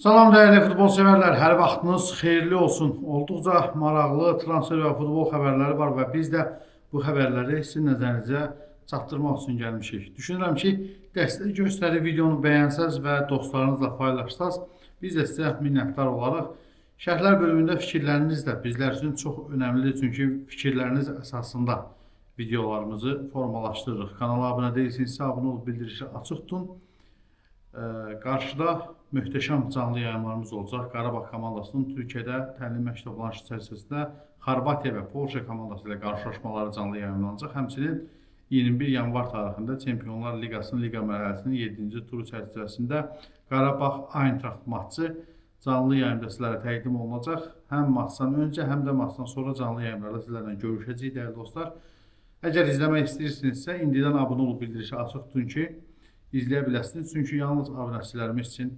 Salam dəyərli futbol sevərlər, hər vaxtınız xeyirli olsun. Olduqca maraqlı transfer və futbol xəbərləri var və biz də bu xəbərləri sizin nəzərinizə çatdırmaq üçün gəlmişik. Düşünürəm ki, dəstək göstərib videonu bəyənsəz və dostlarınızla paylaşsaz, biz də sizə minnətdar olarıq. Şərhlər bölümündə fikirləriniz də bizlər üçün çox önəmlidir, çünki fikirləriniz əsasında videolarımızı formalaşdırırıq. Kanala abunə deyilsinizsə, abunə olub bildirişi açıq tutun. Qarşıda möhtəşəm canlı yayımlarımız olacaq. Qarabağ komandasının Türkiyədə təlim məşq toplanışı çərçivəsində Xorvatiya və Polşa komandası ilə qarşılaşmaları canlı yayımlanacaq. Həmçinin 21 yanvar tarixində Çempionlar Liqasının liqa mərhələsinin 7-ci turu çərçivəsində Qarabağ Eintracht matçı canlı yayımda sizlərə təqdim olunacaq. Həm maçdan öncə, həm də maçdan sonra canlı yayımlarda sizlərlə görüşəcəyik, dəyərli dostlar. Əgər izləmək istəyirsinizsə, indidən abunə olub bildirişi açıq tutun ki, izləyə biləsiniz. Çünki yalnız abunəçilərimiz üçün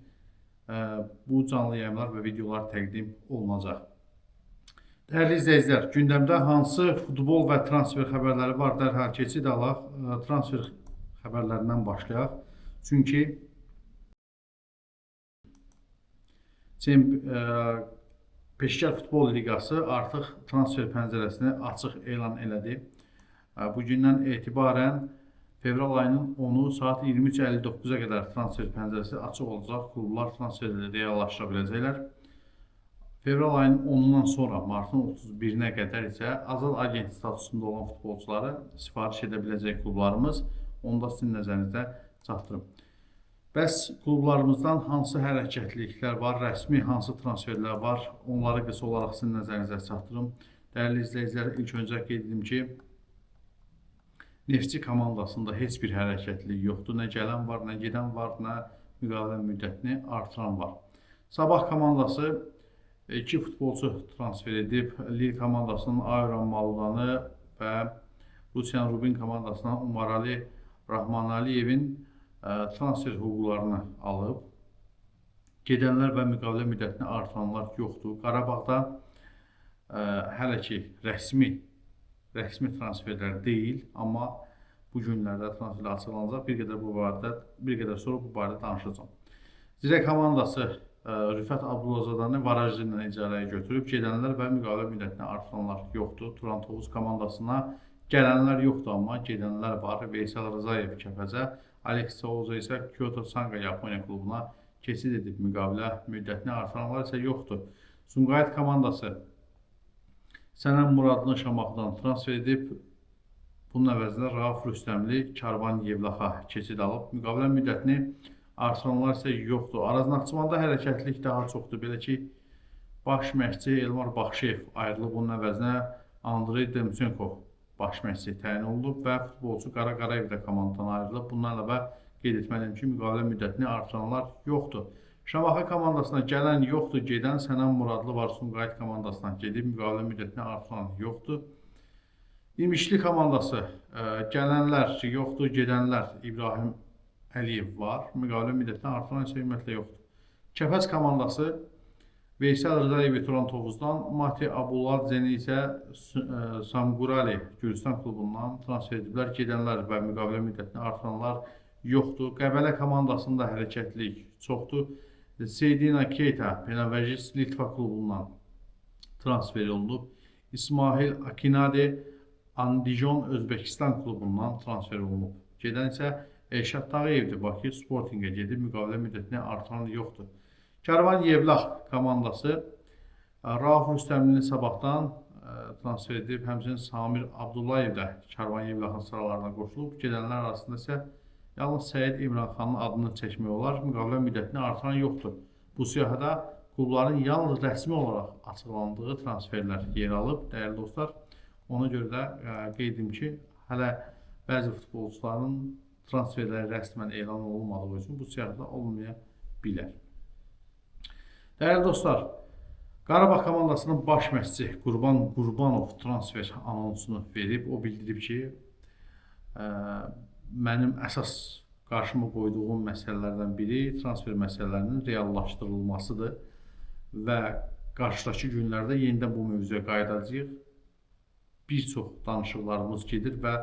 bu canlı yayımlar və videolar təqdim olunacaq. Dəyərli izləyicilər, gündəmdə hansı futbol və transfer xəbərləri var? Dərhal keçid alaq. Transfer xəbərlərindən başlayaq. Çünki Peşkar Futbol Liqası artıq transfer pəncərəsini açıq elan elədi. Bugündən etibarən fevral ayının 10-u saat 23:59-a qədər transfer pəncərəsi açıq olacaq. Klublar transferləri reallaşdıra biləcəklər. Fevral ayının 10-undan sonra martın 31-nə qədər isə azad agent statusunda olan futbolçuları sifariş edə biləcək klublarımız. Onu da sizin nəzərinizdə çatdırım. Bəs klublarımızdan hansı hərəkətliliklər var, rəsmi hansı transferlər var, onları qısa olaraq sizin nəzərinizə çatdırım. Dəyərli izləyicilər, ilk öncə qeyd edim ki, Neftçi komandasında heç bir hərəkətlilik yoxdur. Nə gələn var, nə gedən var, nə müqavilə müddətini artıran var. Sabah komandası iki futbolçu transfer edib. Lille komandasının Ayron Maludanı və Rusiyanın Rubin komandasından Umarali Rahmanaliyevin transfer hüquqlarını alıb. Gedənlər və müqavilə müddətini artıranlar yoxdur. Qarabağda hələ ki rəsmi transferlər deyil, amma bu günlərdə transferlər açıqlanacaq. Bir qədər sonra bu barədə danışacağam. Zirə komandası Rüfət Abdullazadanı Varajdinlə icarəyə götürüb. Gedənlər və müqavilə müddətini artıranlar yoxdur. Turan Tovuz komandasına gələnlər yoxdur, amma gedənlər var. Veysel Rzayev Kəpəzə, Alex Souza isə Kyoto Sanga Yaponiya klubuna keçid edib. Müqavilə müddətini artıranlar isə yoxdur. Sumqayıt komandası Sənəm Muradını Şamaxıdan transfer edib. Bunun əvəzinə Rauf Rüstəmli Karvan Yevlaxa keçid alıb. Müqavilə müddətini artıranlar isə yoxdur. Araz Naxçıvanda hərəkətlilik daha çoxdur. Belə ki, baş məşqçi Elmar Baxşeyev ayrılıb. Bunun əvəzinə Andrey Demchenko baş məşqçi təyin olunub və futbolçu Qara Qarayev də komandadan ayrılıb. Bundan əlavə qeyd etməliyim ki, müqavilə müddətini artıranlar yoxdur. Şamaxı komandasına gələn yoxdur, gedən Sənəm Muradlı var, Sumqayıt komandasına gedib, müqavilə müddətini artıran yoxdur. İmişli komandası gələnlər yoxdur, gedənlər İbrahim Əliyev var, müqavilə müddətini artıran isə ümumiyyətlə yoxdur. Kəpəz komandası Veysel Rzayevi Turan Tovuzdan, Mati Abuladzeni isə Samqurali Gürcistan klubundan transfer ediblər. Gedənlər və müqavilə müddətini artıranlar yoxdur. Qəbələ komandasında hərəkətlilik çoxdur. Seydina Keita Penavajis Litva klubundan transfer olunub. İsmail Akinade Andijon Özbəkistan klubundan transfer olunub. Gedən isə Elşad Tağıyevdir. Bakı Sportingə gedib, müqavilə müddətini artıran yoxdur. Karvan Yevlax komandası Rauf Rüstəmlini Sabahdan transfer edib. Həmçinin Samir Abdullayev də Karvan Yevlaxın sıralarına qoşulub. Gedənlər arasında isə yalnız Səyid İmranxanın adını çəkmək olar. Müqavilə müddətini artıran yoxdur. Bu siyahıda klubların yalnız rəsmi olaraq açıqlandığı transferlər yer alıb, dəyərli dostlar. Ona görə də qeyd edim ki, hələ bəzi futbolçuların transferləri rəsmən elan olunmadığı üçün bu siyahıda olmaya bilər. Dəyərli dostlar, Qarabağ komandasının baş məşqçisi Qurban Qurbanov transfer anonsunu verib. O bildirib ki, mənim əsas qarşıma qoyduğum məsələlərdən biri transfer məsələlərinin reallaşdırılmasıdır və qarşıdakı günlərdə yenidən bu mövzuya qayıdacağıq. Bir çox danışıqlarımız gedir və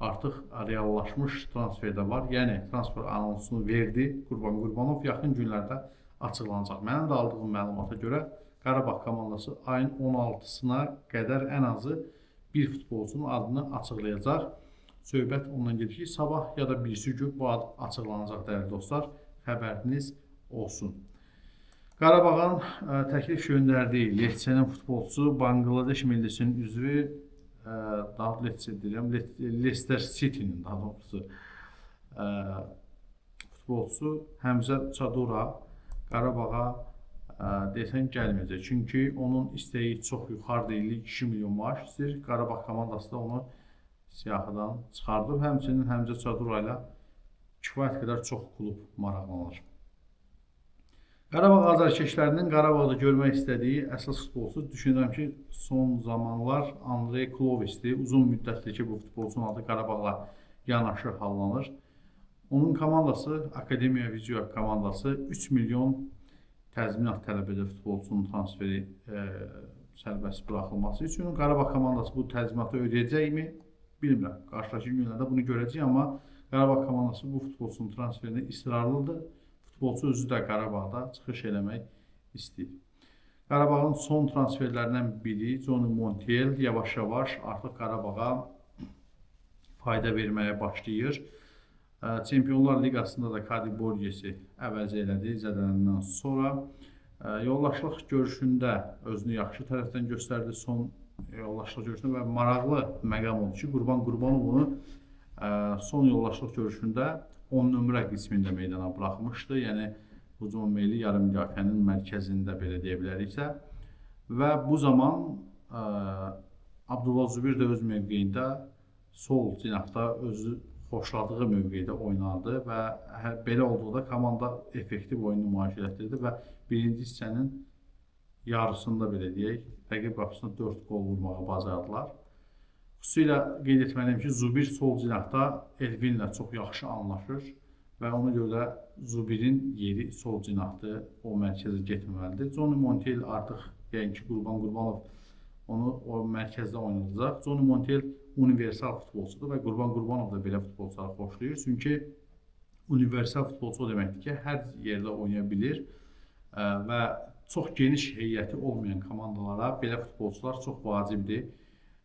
Artıq reallaşmış transfer də var. Yəni transfer anonsunu verdi Qurban Qurbanov, yaxın günlərdə açıqlanacaq. Mənim də aldığım məlumata görə Qarabağ komandası ayın 16-sına qədər ən azı bir futbolçunun adını açıqlayacaq. Söhbət ondan gedir ki, sabah ya da birisi gün bu ad açıqlanacaq dəyərli dostlar. Xəbəriniz olsun. Qarabağın təklif göndərdiyi Lecce'nin futbolçusu, Bangladeş millisinin üzvü, daha Lecce deyirəm, Leicester City'nin daha doğrusu futbolçusu Həmzə Çadura Qarabağa desən gəlməyəcək. Çünki onun istəyi çox yuxarıda, illik 2 milyon maaş istəyir. Qarabağ komandası da onu siyahıdan çıxardıb. Həmçinin Həmzə Çadura ilə kifayət qədər çox klub maraqlanır. Qarabağ azarkeşlərinin Qarabağda görmək istədiyi əsas futbolçu düşünürəm ki, son zamanlar Andrey Klovisdir. Uzun müddətdir ki, bu futbolçunun adı Qarabağla yanaşı hallanır. Onun komandası, Akademiya Vizio komandası 3 milyon təzminat tələb edir futbolçunun transferi sərbəst buraxılması üçün. Qarabağ komandası bu təzminatı ödəyəcəkmi? Bilmirəm. Qarşıdakı günlərdə bunu görəcəyik, amma Qarabağ komandası bu futbolçunun transferində israrlıdır. Futbolçu özü də Qarabağda çıxış eləmək istəyir. Qarabağın son transferlərindən biri Johnny Montiel yavaş-yavaş artıq Qarabağa fayda verməyə başlayır. Çempionlar Liqasında da Kadi Borges'i əvəz elədi zədələndən sonra. Yoldaşlıq görüşündə özünü yaxşı tərəfdən göstərdi son yoldaşlıq görüşündə və maraqlı məqam oldu ki, Qurban Qurbanov onu son yoldaşlıq görüşündə 10 nömrə qismində meydana buraxmışdı. Yəni hücum meyli yarım müdafiənin mərkəzində belə deyə biləriksə. Və bu zaman Abdullah Zubir də öz mövqeyində sol cinahda özü xoşladığı mövqeydə oynadı və belə olduqda komanda effektiv oyun nümayiş elətdirdi və birinci hissənin yarısında belə deyək, rəqib qapısına 4 qol vurmağa bacardılar. Xüsusilə qeyd etməliyim ki, Zubir sol cinahda Elvinlə çox yaxşı anlaşır və ona görə də Zubirin yeri sol cinahdır, o mərkəzə getməməlidir. Johnny Montiel artıq, yəqin ki, Qurban Qurbanov onu o mərkəzdə oynadacaq. Johnny Montiel universal futbolçudur və Qurban Qurbanov da belə futbolçuları xoşlayır. Çünki universal futbolçu o deməkdir ki, hər yerdə oynaya bilir və çox geniş heyəti olmayan komandalara belə futbolçular çox vacibdir.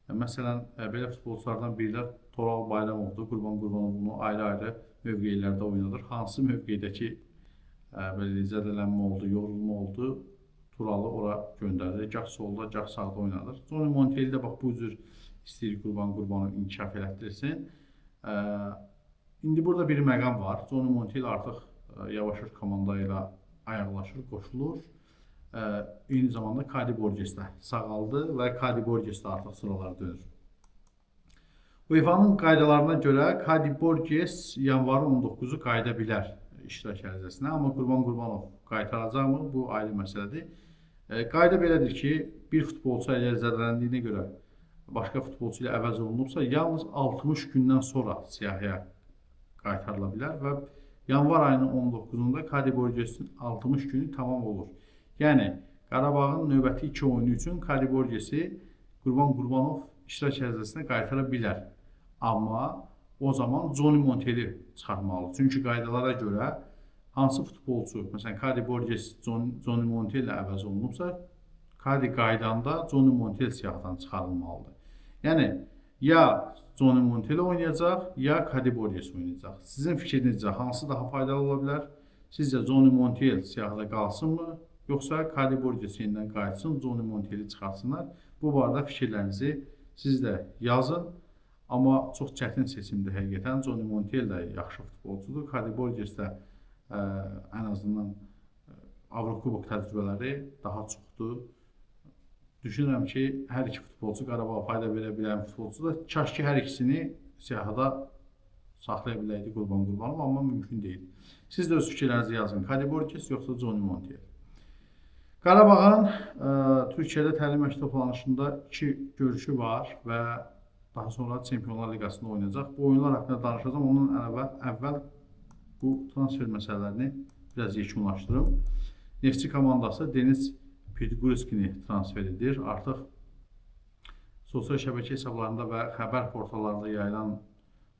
Məsələn, belə futbolçulardan biri də Toral Bayramovdur. Qurban Qurbanov bunu ayrı-ayrı mövqelərdə oynadır. Hansı mövqeydəki belə zədələnmə oldu, yorulma oldu, Turalı ora göndərir. Gah solda, gah sağda oynadır. Johnny Montiel də bax bu cür istəyir Qurban Qurbanov inkişaf elətdirsin. İndi burada bir məqam var. Johnny Montiel artıq yavaş-yavaş komanda ilə ayaqlaşır, qoşulur. Eyni zamanda Kadi Borges də sağaldı və Kadi Borges də artıq sıralara dönür. UEFA-nın qaydalarına görə Kadi Borges yanvarın 19-u qayıda bilər iştirak ərizəsinə, amma Qurban Qurbanov qaytaracaqmı? Bu ayrı məsələdir. Qayda belədir ki, bir futbolçu əgər zədələndiyinə görə başqa futbolçu ilə əvəz olunubsa, yalnız 60 gündən sonra siyahıya qaytarıla bilər və yanvar ayının 19-unda Kadi Borgesin 60 günü tamam olur. Yəni, Qarabağın növbəti 2 oyunu üçün Kadi Borgesi Qurban Qurbanov iştirak ərizəsinə qaytara bilər. Amma o zaman Johnny Montiel'i çıxartmalı. Çünki qaydalara görə hansı futbolçu, məsələn, Kadi Borges Johnny Montiel ilə əvəz olunubsa, Kadi qaydanda Johnny Montiel siyahıdan çıxarılmalıdır. Yəni, ya Johnny Montiel oynayacaq, ya Kadi Borges oynayacaq. Sizin fikrinizcə hansı daha faydalı ola bilər? Sizcə Johnny Montiel siyahıda qalsınmı, yoxsa Kadi Borges yenidən qayıtsın, Johnny Montiel'i çıxartsınlar? Bu barədə fikirlərinizi siz də yazın. Amma çox çətin seçimdir həqiqətən. Johnny Montiel də yaxşı futbolçudur. Kadi Borges də ən azından Avrokubok təcrübələri daha çoxdur. Düşünürəm ki, hər iki futbolçu Qarabağa fayda verə bilən futbolçudur. Kaş ki, hər ikisini siyahıda saxlaya biləydi Qurban Qurbanov, amma mümkün deyil. Siz də öz fikirlərinizi yazın. Kadi Borges yoxsa Johnny Montiel? Qarabağın Türkiyədə təlim məşq toplanışında 2 görüşü var və daha sonra Çempionlar Liqasında oynayacaq. Bu oyunlar haqqında danışacağım. Ondan əvvəl bu transfer məsələlərini biraz yekunlaşdırım. Neftçi komandası Deniz Pidgurskini transfer edir. Artıq sosial şəbəkə hesablarında və xəbər portallarında yayılan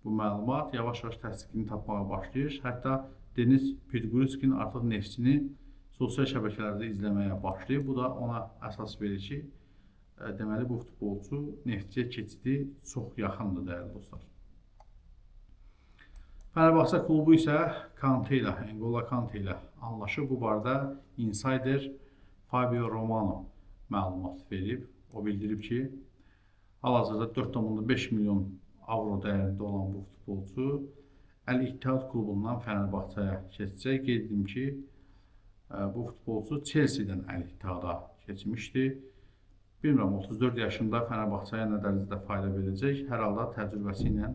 Bu məlumat yavaş-yavaş təsdiqini tapmağa başlayır. Hətta Denis Pidquritskin artıq Neftçini sosial şəbəkələrdə izləməyə başlayıb. Bu da ona əsas verir ki, deməli bu futbolçu Neftçiyə keçidi çox yaxındır, dəyərli dostlar. Fenerbahçe klubu isə Kante ilə, N'Golo Kante ilə anlaşıb. Bu barədə insider Fabio Romano məlumat verib. O bildirib ki, hal-hazırda 4,5 milyon avro dəyərində olan bu futbolçu Əl-İttihad klubundan Fenerbahçeyə keçəcək. Qeyd edim ki, bu futbolçu Chelsea-dən Əl-İttihada keçmişdi. Bilmirəm, 34 yaşında Fenerbahçeyə nə dərəcədə fayda verəcək. Hər halda təcrübəsi ilə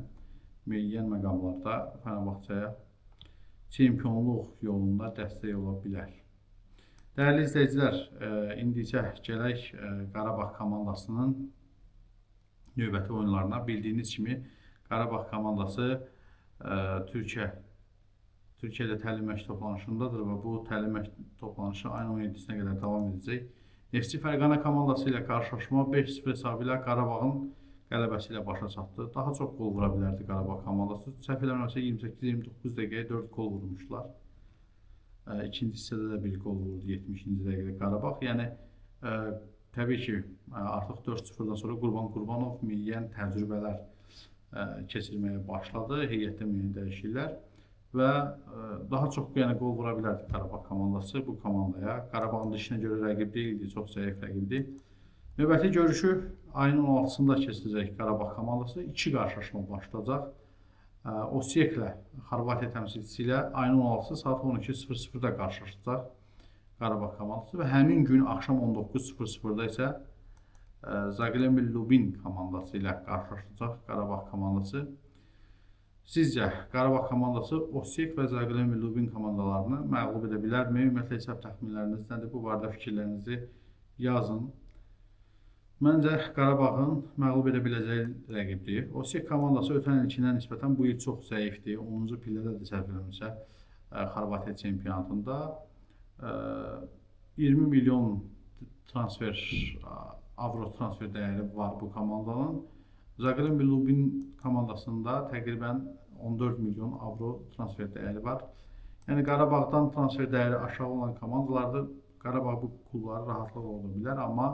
müəyyən məqamlarda Fenerbahçeyə çempionluq yolunda dəstək ola bilər. Dəyərli izləyicilər, indi isə gələk Qarabağ komandasının növbəti oyunlarına. Bildiyiniz kimi Qarabağ komandası Türkiyədə təlim məşq toplanışındadır və bu təlim məşq toplanışı ayın 17-sinə qədər davam edəcək. Neftçi Fərqana komandası ilə qarşılaşma 5-0 hesabı ilə Qarabağın qələbəsi ilə başa çatdı. Daha çox qol vura bilərdi Qarabağ komandası. Səhv eləmirəmsə 28-29 dəqiqəyə 4 qol vurmuşlar. İkinci hissədə də bir qol vurdu 70-ci dəqiqədə Qarabağ. Yəni təbii ki, artıq 4-0-dan sonra Qurban Qurbanov müəyyən təcrübələr keçirməyə başladı. Heyətdə müəyyən dəyişikliklər və daha çox, yəni qol vura bilərdi Qarabağ komandası bu komandaya. Qarabağın dişinə görə rəqib deyildi, çox zəif rəqibdir. Növbəti görüşü ayın 16-sında keçirəcək Qarabağ komandası. 2 qarşılaşma başlayacaq. Osijeklə, Xorvatiya təmsilçisi ilə ayın 16-sı saat 12:00-da qarşılaşacaq Qarabağ komandası və həmin gün axşam 19:00-da isə Zaglebie Lubin komandası ilə qarşılaşacaq Qarabağ komandası. Sizcə Qarabağ komandası Osijek və Zaglebie Lubin komandalarını məğlub edə bilərmi? Ümumiyyətlə hesab təxminləriniz nədir? Bu barədə fikirlərinizi yazın. Məncə Qarabağın məğlub edə biləcəyi rəqibdir. Osijek komandası ötən ilkinə nisbətən bu il çox zəifdir. 10-cu pillədədir səhv eləmirəmsə Xorvatiya çempionatında. 20 milyon transfer, avro transfer dəyəri var bu komandanın. Zagreb Lubin komandasında təqribən 14 milyon avro transfer dəyəri var. Yəni Qarabağdan transfer dəyəri aşağı olan komandalardır. Qarabağ bu klubları rahatlıqla ola bilər, amma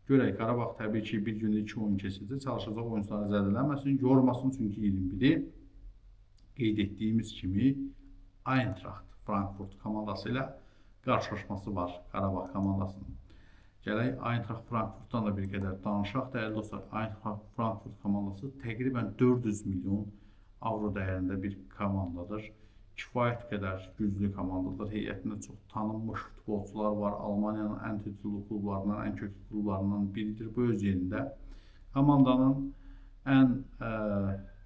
görək, Qarabağ təbii ki, bir gündə 2 oyun keçirəcək. Çalışacaq oyuncuları zədələnməsin, yormasın, çünki 21-i qeyd etdiyimiz kimi Eintracht Frankfurt komandası ilə qarşılaşması var Qarabağ komandasının. Gələk Eintracht Frankfurtdan da bir qədər danışaq. Dəyərli dostlar, Eintracht Frankfurt komandası təqribən 400 milyon avro dəyərində bir komandadır. Kifayət qədər güclü komandadır. Heyətində çox tanınmış futbolçular var. Almaniyanın ən titullu klublarından, ən köklü klublarından biridir. Bu öz yerində. Komandanın ən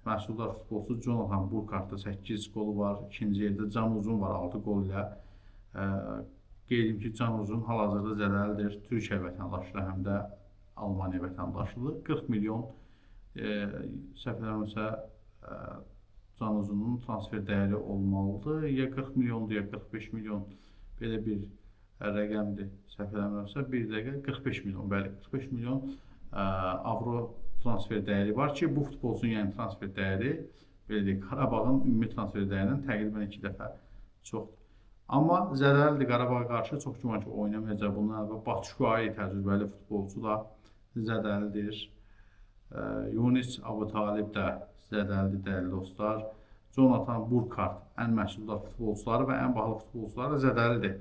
məhsuldar futbolçusu Jonathan Burkhartda 8 qolu var. İkinci yerdə Can Uzun var 6 qol ilə. Qeyd edim ki, Can Uzun hal-hazırda zədəlidir. Türkiyə vətəndaşlığı, həm də Almaniya vətəndaşlığı. 40 milyon səhv eləmirəmsə Can Uzunun transfer dəyəri olmalıdır. Ya 40 milyondur, ya 45 milyon, belə bir rəqəmdir. Səhv eləmirəmsə, bir dəqiqə, 45 milyon, bəli, 45 milyon avro transfer dəyəri var ki, bu futbolçunun yəni transfer dəyəri, belə deyək, Qarabağın ümumi transfer dəyərindən təqribən 2 dəfə çoxdur. Amma zədəlidir Qarabağa qarşı, çox güman ki, oynamayacaq. Bundan əvvəl Batshuayi təcrübəli futbolçu da zədəlidir. Yunis Abutalib də zədəlidir, dəyərli dostlar. Jonathan Burkhardt ən məhsuldar futbolçuları və ən bahalı futbolçuları zədəlidir.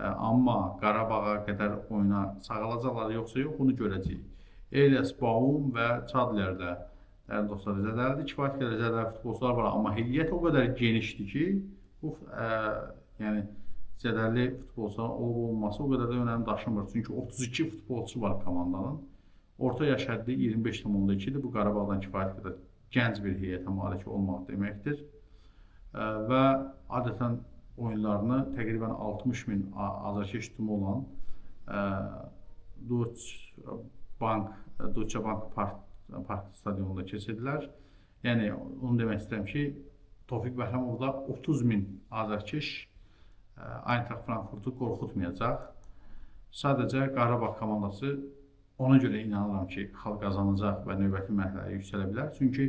Amma Qarabağa qədər oyuna sağalacaqlar yoxsa yox, bunu görəcəyik. Elias Baum və Çadler də, dəyərli dostlar, zədəlidir. Kifayət qədər zədəli futbolçular var, amma heyət o qədər genişdir ki, bu yəni zədəli futbolçuların olub olması o qədər də önəm daşımır. Çünki 32 futbolçu var komandanın. Orta yaş həddi 25,2-dir. Bu Qarabağdan kifayət qədər gənc bir heyətə malik olmaq deməkdir. Və adətən oyunlarını təqribən 60 min azarkeş tutumu olan Deutsche Bank Park stadionunda keçirdilər. Yəni, onu demək istəyirəm ki, Tofiq Bəhramovda 30 min azarkeş Eintracht Frankfurtu qorxutmayacaq. Sadəcə Qarabağ komandası ona görə inanıram ki, xalq qazanacaq və növbəti mərhələyə yüksələ bilər. Çünki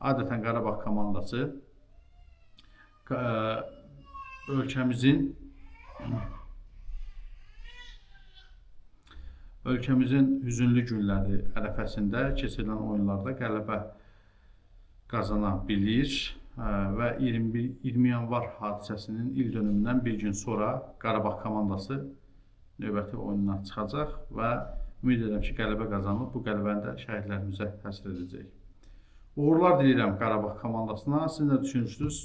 Adətən Qarabağ komandası ölkəmizin hüzünlü günləri ərəfəsində keçirilən oyunlarda qələbə qazana bilir və 20 yanvar hadisəsinin il dönümündən bir gün sonra Qarabağ komandası növbəti oyununa çıxacaq və ümid edirəm ki, qələbə qazanıb bu qələbəni də şəhidlərimizə həsr edəcək. Uğurlar diləyirəm Qarabağ komandasına. Siz nə düşünürsünüz?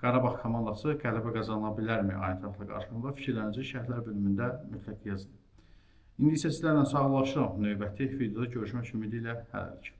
Qarabağ komandası qələbə qazana bilərmi Eintrachtla qarşılığında? Fikirlərinizi şərhlər bölümündə mütləq yazın. İndi isə sizlərlə sağollaşıram. Növbəti videoda görüşmək ümidi ilə hələlik.